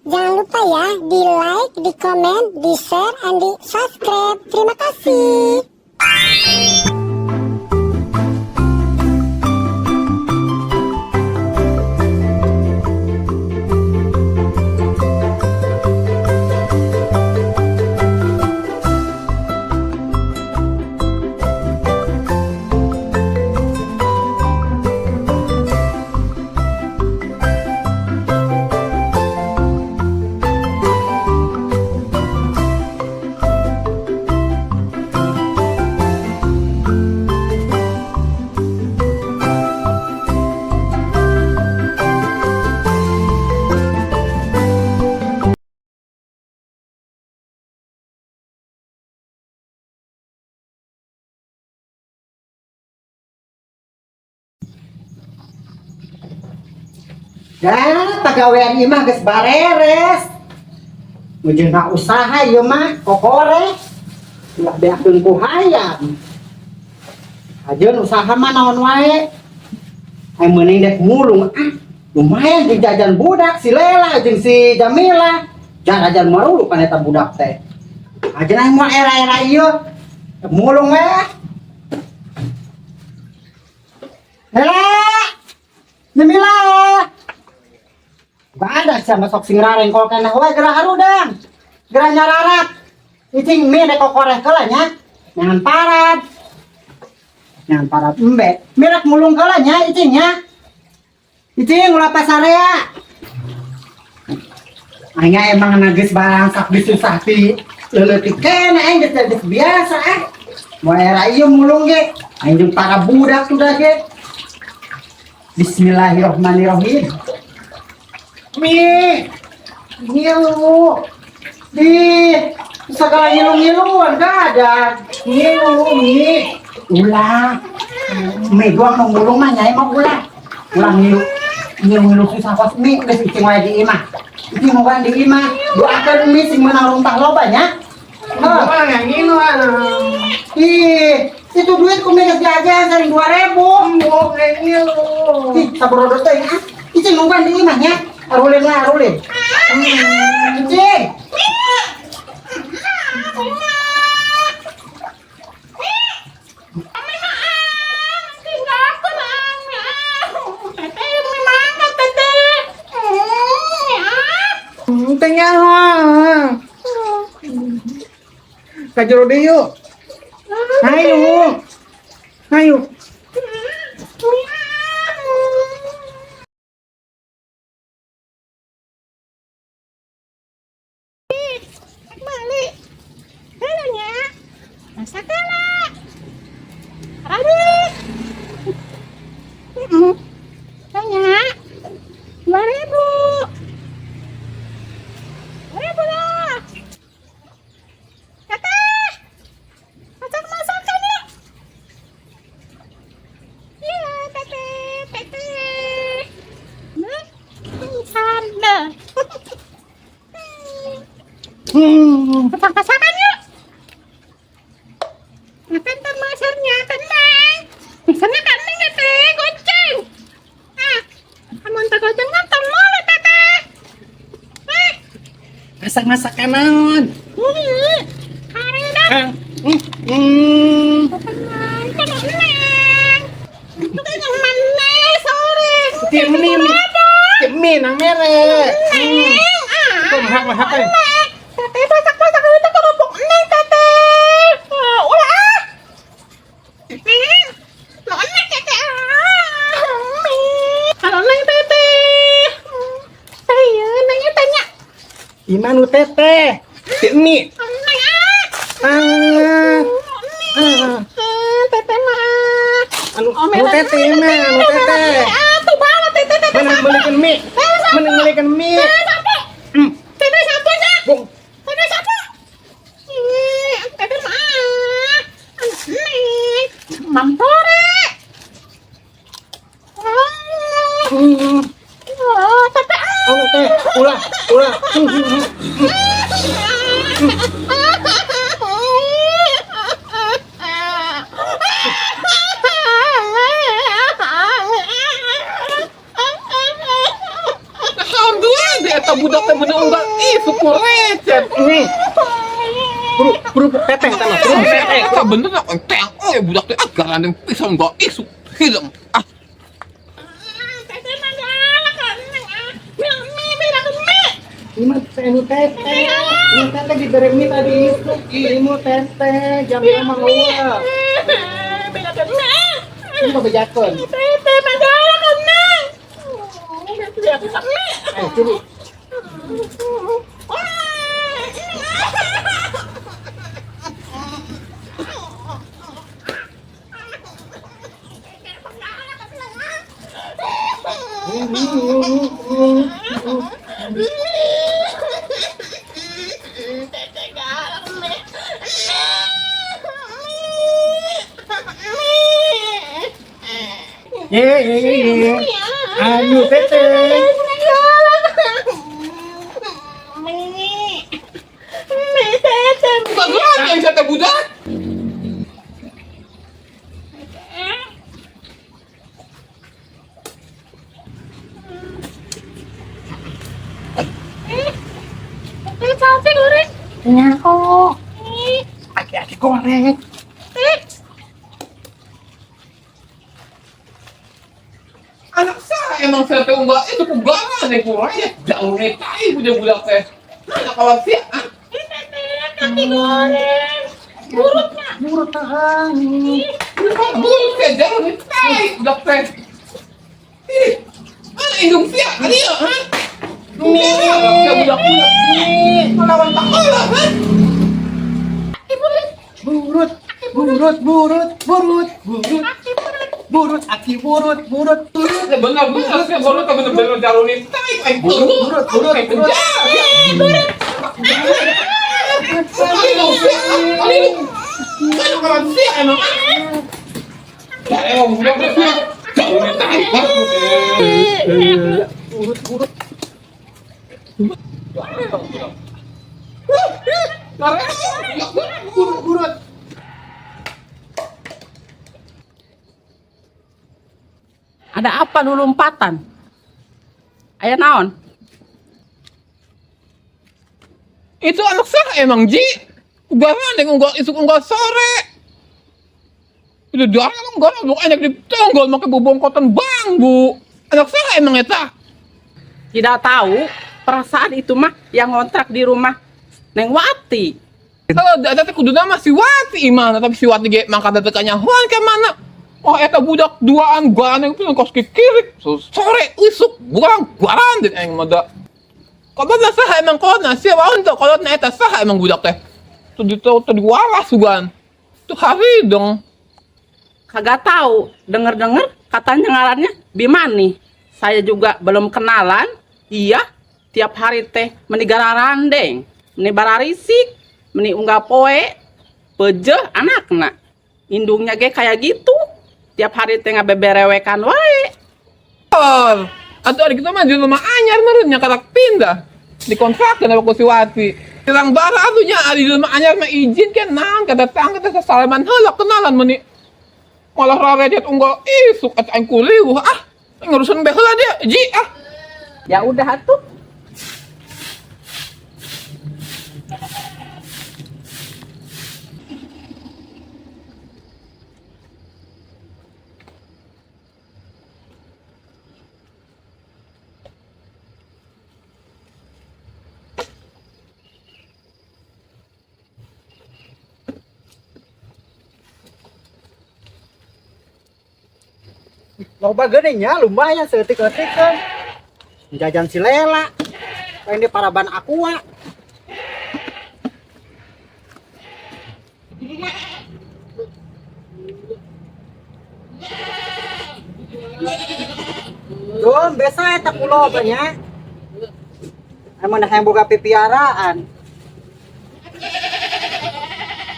Jangan lupa ya di like, di komen, di share, and di subscribe. Terima kasih. Ya, pagawean imah geus bareres. Ujungna usaha ieu mah kokore. Ulah beakeun ku hayam. Ajeun usaha mah naon wae. Ai meuning dek mulung ah. Lumayan jeung jajan budak si Lela jeung si Jamila. Jajan marulu kan eta budak teh. Ajeun aing moal era-era ieu. Mulung we. Lela! Jamila! Gak ada sih sama sok sing rarengkol keneh wae gerah harudang. Gerah nyararat. Icing mie rek kokoreh heula nya. Jangan parab. Jangan parab embe. Mie rek mulung heula nya icing nya. Icing ulah pasarea. Aing emang geus barangsak disusah ti leuletik keneh aing geus geus biasa ah. Moal era ieu mulung ge. Aing jeung para budak sudah ge. Bismillahirrahmanirrahim. Mi, ngilu, di segala ngilu-ngiluan gak ada. Ngilu, mi, ulah. Mi gua mau ngulung mah nyai mah ulah. Ulah ngilu, ngilu-ngilu susah kos mi, geus icing wae di imah. Icing wae di imah. Doakeun mi sing menang runtah loba nya. Heuh. Ngilu ah. Ih, itu duit ku mi geus jajan sering 2000. Embok ngilu. Ih, saborodo teh ah. Icing nungguan di imah nya. Arulin lah, arulin. Icing. Tengah. Ka jero deui yuk. Ayo. Ayo. Balik. Halo nya. Masak lah. Rani. Tanya. 2000. 2000 lah. Teteh. Masak masakan yuk. Iya, teteh, teteh. Nah, sana. Masak-masakan yuk. Makan ntar masarnya, tenang. Masarnya kan neng teteh, goceng. Ah, kamu ntar goceng kan malu teteh. Eh, Masak-masakan naon? ini, hari dah. Ah. Hmm. Tenang, kalau neng. Itu kan yang mana sore. Ti mie, ti mie nang mere. Neng, ah. Kok mahak-mahak eh? Neng, teteh masak-masak itu kerupuk neng teteh. Ah, ulah ah. Neng, lo neng teteh ah. Kalau neng teteh. Teh ya, nengnya tanya. Iman nu teteh. Ti mie. Neng ah. Ah. Neng. Ah, teteh mah. Anu nu teteh mah, nu teteh. Ah, tuh bawa teteh teteh. Mana belikan mie? Mana belikan mie? Sapu. Hmm. Teteh sapu ya. Bung. Teteh sapu. Ih, teteh mah. Neng. Mampore. Ah. Hmm. Oh, teteh ah. Oh, teh, ulah, ulah. Hmm. Naon duit di eta Budak teh bener unggal isuk recet. Buru, buru teteh sama, buru teteh. Eta bener lah teh oh budak teh ah garandeng pisan unggal isuk hilang. Ah, Teteh mah galak ka Neng ah. Mie mie bedakeun mie. Ini mah teh nu teteh. Nu teteh diberi mie tadi isuk. Ini mu teteh jam lima ngeueuh. Bedakeun mie. Ini babejakeun. Teteh mah galak ka Neng. Bedakeun mie. Eh, curi. Ye ye ye ye. Anu teteh. bukan lagi yang teh budak. Nyaho. Aki-aki goreng. Anak saya emang saya teh unggal itu kugaran nih kurangnya jauh nih tai budak budak teh. Mana kawan sih? Ah, Burut tahan. buruk teh jauh nih tai budak teh. Ih, mana indung sia? Tadi ya, ha? Budak budak. Melawan tak kalah, ha? Burut, burut, burut, burut, burut. Burut, aki burut, burut, burut. Ya benar benar sih baru tak benar benar jauh nih tai. Aing Burut, burut, burut, burut. Mana kawan sia emang? Emang budak teh jauh nih tai. Burut, burut. Burut, burut. Ada apa nu lompatan? Aya naon? Itu anak sah emang Ji. Ugaran yang unggal isuk unggal sore. Itu darah emang unggal buk enak ditonggol make bobongkotan bambu. Anak sah emang eta. Tidak tahu, perasaan itu mah yang ngontrak di rumah Neng Wati. Kalau ada teh kudu nama si Wati imana tapi si Wati ge mangkat teh kanyahoan ke mana. Oh eta budak duaan guaran yang pisan kos kikirik. Sore isuk buang guaran den aing mah da. Kolotna saha emang kolotna sia waun teh kolotna eta saha emang budak teh. Tuh di tuh diwalas sugan. Tuh hari dong. Kagak tahu, denger-denger katanya ngarannya Bimani. Saya juga belum kenalan. Iya, tiap hari teh meni gararandeng, meni bararisik, meni unggah poe, pejeh anakna. Indungnya ge kayak gitu. Tiap hari teh ngabeberewekan wae. Or, atau ada kita mah di rumah anyar merenya karak pindah. Dikontrak dan aku si Wati. Terang bara atunya ada di rumah anyar mah izin kan nang kata tang kata salaman heula kenalan meni. Malah raredet unggal isuk atuh aing kuliwuh ah. Ngurusan be heula dia ji ah. Ya udah atuh. Loba geuning nya lumayan saeutik-eutik kan. Jajan si Lela. Lain di paraban aqua. Don, biasa eta kulo nya. Emang dah yang boga pipiaraan.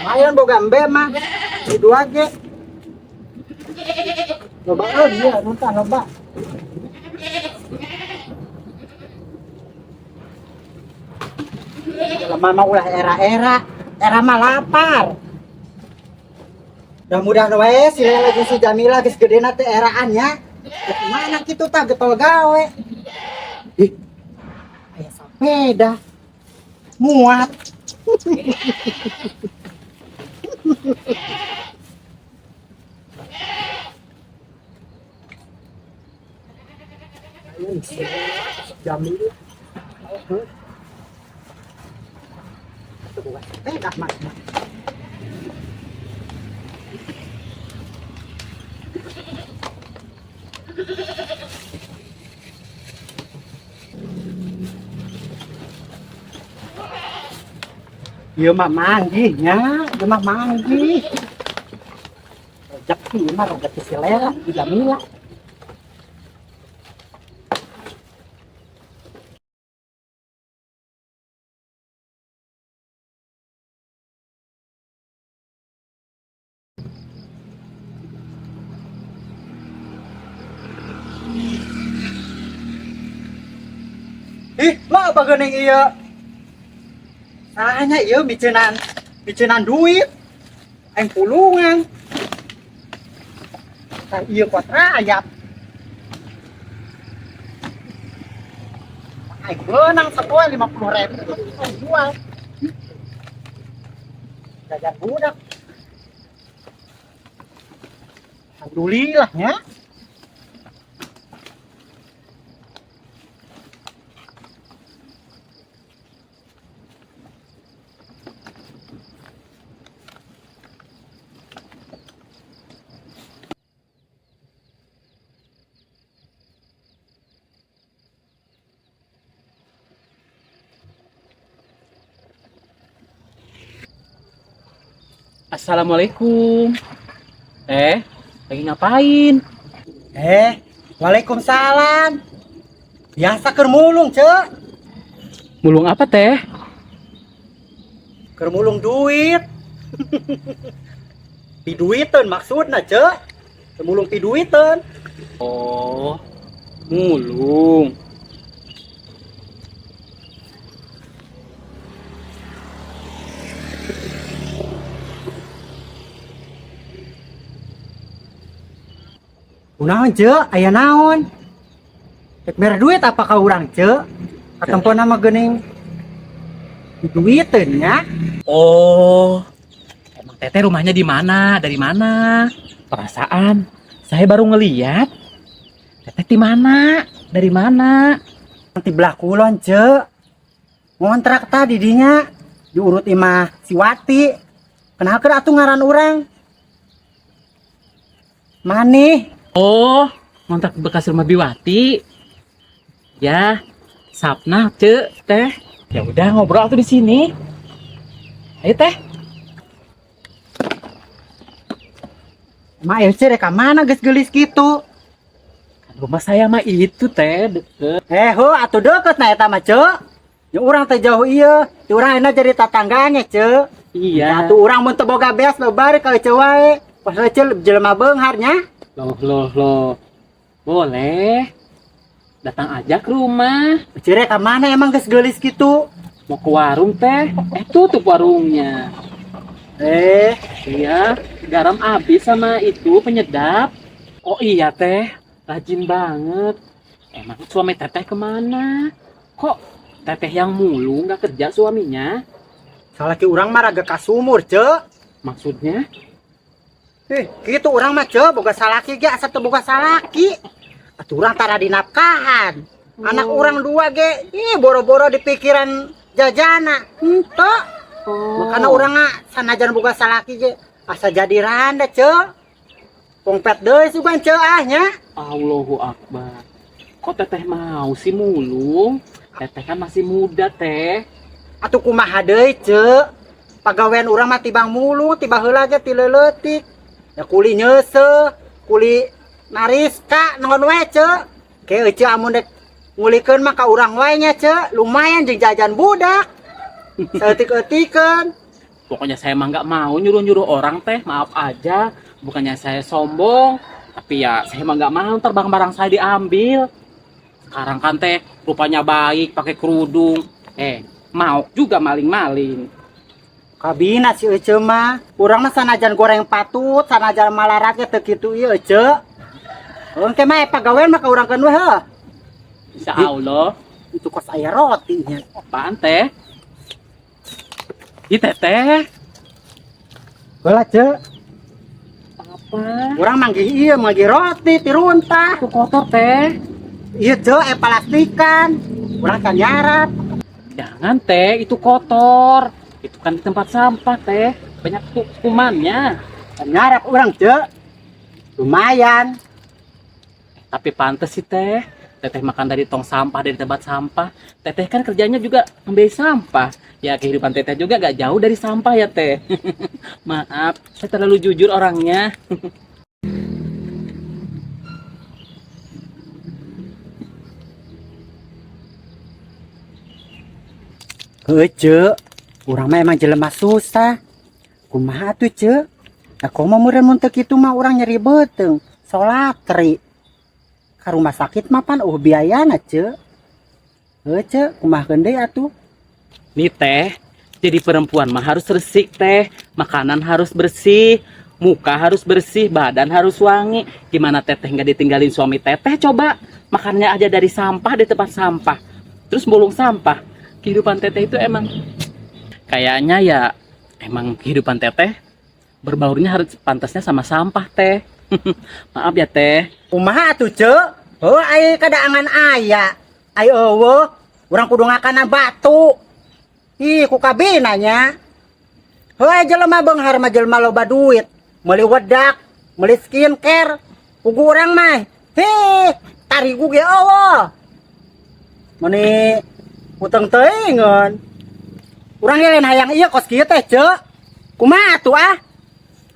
Lumayan boga embe mah. Di dua ge. Loba euy, iya nonton loba. Jelema mah ulah era-era, era mah lapar. Mudah-mudahan wae si Lela jeung si Jamila geus gedena teh eraan nya. Rek mana kitu tah getol gawe. Ih. Aya. Sepeda. Muat. Jamil. Sepeda mah. Ieu mah manggih nya, ieu mah manggih. Rezeki mah rezeki si Lela, si Jamila. Ih, lo apa geuning ieu? Salahnya ieu miceunan duit. Aing pulungan. Tah ieu kuat rayap. Aing beunang sapoe 50.000 aing jual. Jajan budak. Alhamdulillah nya. Assalamualaikum. Lagi ngapain? Waalaikumsalam. Biasa keur mulung, Cek. Mulung apa, Teh? Keur mulung duit. Piduiteun maksudna, Cek. Keur mulung piduiteun. Oh, mulung. Kunaon, Cek? Aya naon? Rek mere duit apa ka urang, Cek? Katempona mah geuning duiteun nya. Oh, emang Teteh rumahnya di mana? Dari mana? Perasaan saya baru ngeliat. Teteh di mana? Dari mana? Di belah kulon, Cek. Ngontrak tadi dinya diurut imah si Wati. Kenalkeun atuh ngaran urang. Manih. Oh, ngontrak bekas rumah Biwati. Ya, Sapna, Cek, Teh. Ya udah ngobrol tuh di sini. Ayo, Teh. Ma Elce rek ka mana geus geulis kitu? Kan rumah saya mah itu, Teh, deket. Ho, atuh deket na eta mah, Cek. Ya urang teh jauh ieu, ti urang ayeuna jadi tatangganya, Cek. Iya. Atuh urang mun teu boga beas lo bari ka Ece wae. Pas Ece jelema beunghar nya. Loh, loh, loh. Boleh. Datang aja ke rumah. Ece rek ka mana emang geus geulis kitu? Mau ke warung, Teh. Tutup warungnya. Iya, garam habis sama itu penyedap. Oh iya, Teh. Rajin banget. Emang suami Teteh kemana? Kok Teteh yang mulu nggak kerja suaminya? Salaki urang mah raga kasumur, Cek. Maksudnya? Gitu urang mah, Cek, boga salaki ge asa teu boga salaki. Atuh urang tara dinafkahan. Anak urang dua ge, ih boro-boro di pikiran jajana. Henteu. Makana urang mah sanajan boga salaki ge asa jadi randa, Cek. Pongpet deui sugan, Cek, ah nya. Allahu Akbar. Kok Teteh mau sih mulung? Teteh kan masih muda, Teh. Atuh kumaha deui, Cek? Pagawean urang mah tibang mulung, tiba heula ge ti leuletik. Ya kuli nyeuseuh, kuli nariska naon wae, Cek. Ke Ece amun dek ngulikeun mah ka urang wae nya, Cek. Lumayan jeung jajan budak. Saeutik-eutikeun. Pokoknya saya mah nggak mau nyuruh-nyuruh orang, Teh. Maaf aja, bukannya saya sombong, tapi ya saya mah nggak mau ntar barang-barang saya diambil. Sekarang kan Teh rupanya baik pakai kerudung. Mau juga maling-maling. Kabina si Ece mah. Urang mah sanajan goreng patut, sanajan malaratnya teu kitu ieu, Ece. Engke mah pagawean mah ka urang keun we heuh. Insya Allah. Itu kos aya roti nya. Apaan teh? Ih teteh. Heula Ceu. Apa? Urang manggih ieu manggih roti ti runtah. Itu kotor teh. Ieu Ceu plastikan. Urang can nyarap. Jangan teh, itu kotor. Itu kan di tempat sampah teh. Banyak kumannya. Can nyarap urang Ceu. Lumayan. Tapi pantes sih teh. Teteh makan dari tong sampah, dari tempat sampah. Teteh kan kerjanya juga ambil sampah. Ya kehidupan teteh juga gak jauh dari sampah ya teh. Maaf, saya terlalu jujur orangnya. Heuh Ceu. Urang mah emang jelema susah. Kumaha atuh Ceu? Nah komo meureun mun teu kitu mah urang nyeri beuteung. Solatri. Ka rumah sakit mah pan eueuh biayana Ceu. Heuh Ceu, kumaha deui atuh? Nih teh, jadi perempuan mah harus resik teh. Makanan harus bersih, muka harus bersih, badan harus wangi. Gimana teteh nggak ditinggalin suami teteh coba? Makannya aja dari sampah di tempat sampah. Terus mulung sampah. Kehidupan teteh itu emang kayaknya ya emang kehidupan teteh berbaurnya harus pantasnya sama sampah teh. Maaf ya teh. Kumaha atuh Ceu? Heuh ai kadaangan aya. Ai eueuh, urang kudu ngakana batu. Ih, ku kabina nya. Heuh ai jelema beunghar mah jelema loba duit, meuli wedak, meuli skincare. Kugu urang mah. Heh, tarigu ge eueuh. Meuni uteng teuingeun. Urang ge lain hayang ieu kos kieu teh, Ceu. Kumaha atuh ah?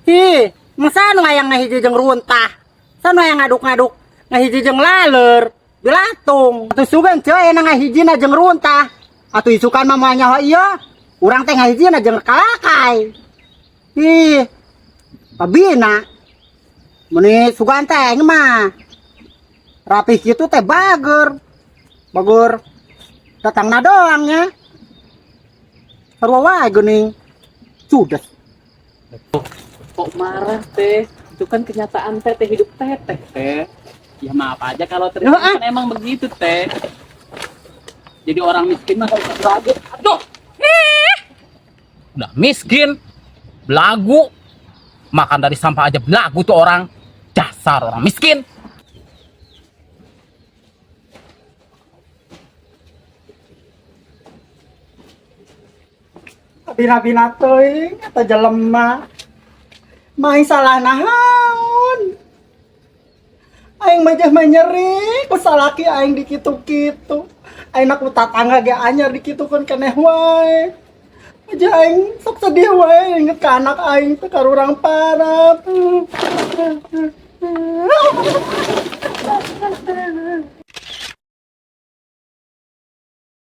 Ih, masa nu hayang ngahiji jeung runtah. Sa nu hayang ngaduk-ngaduk ngahiji jeung laleur, bilatung. Atuh sugan Ceu aya ngahijina jeung runtah. Atuh isukan mah moal nyaho ieu. Urang teh ngahijina jeung kalakai. Ih, pabina. Meuni sugan teh aing mah. Rapih kitu teh bager. Bager. Datangna doang nya. Sarua wae geuning. Judes. Kok marah teh? Itu kan kenyataan teteh hidup teteh teh. Ya maaf aja kalau ternyata Heeh. kan emang begitu teh. Jadi orang miskin mah kalau belagu. Aduh. Ih. Udah miskin, belagu. Makan dari sampah aja belagu tuh orang. Dasar orang miskin. Bina-bina teuing eta jelema. Main salah naon. Aing mah mah nyeri ku salaki aing dikitu-kitu. Aing ku tatangga ge anyar dikitukeun keneh wae. Aja aing sok sedih wae inget ka anak aing teh karurang parah.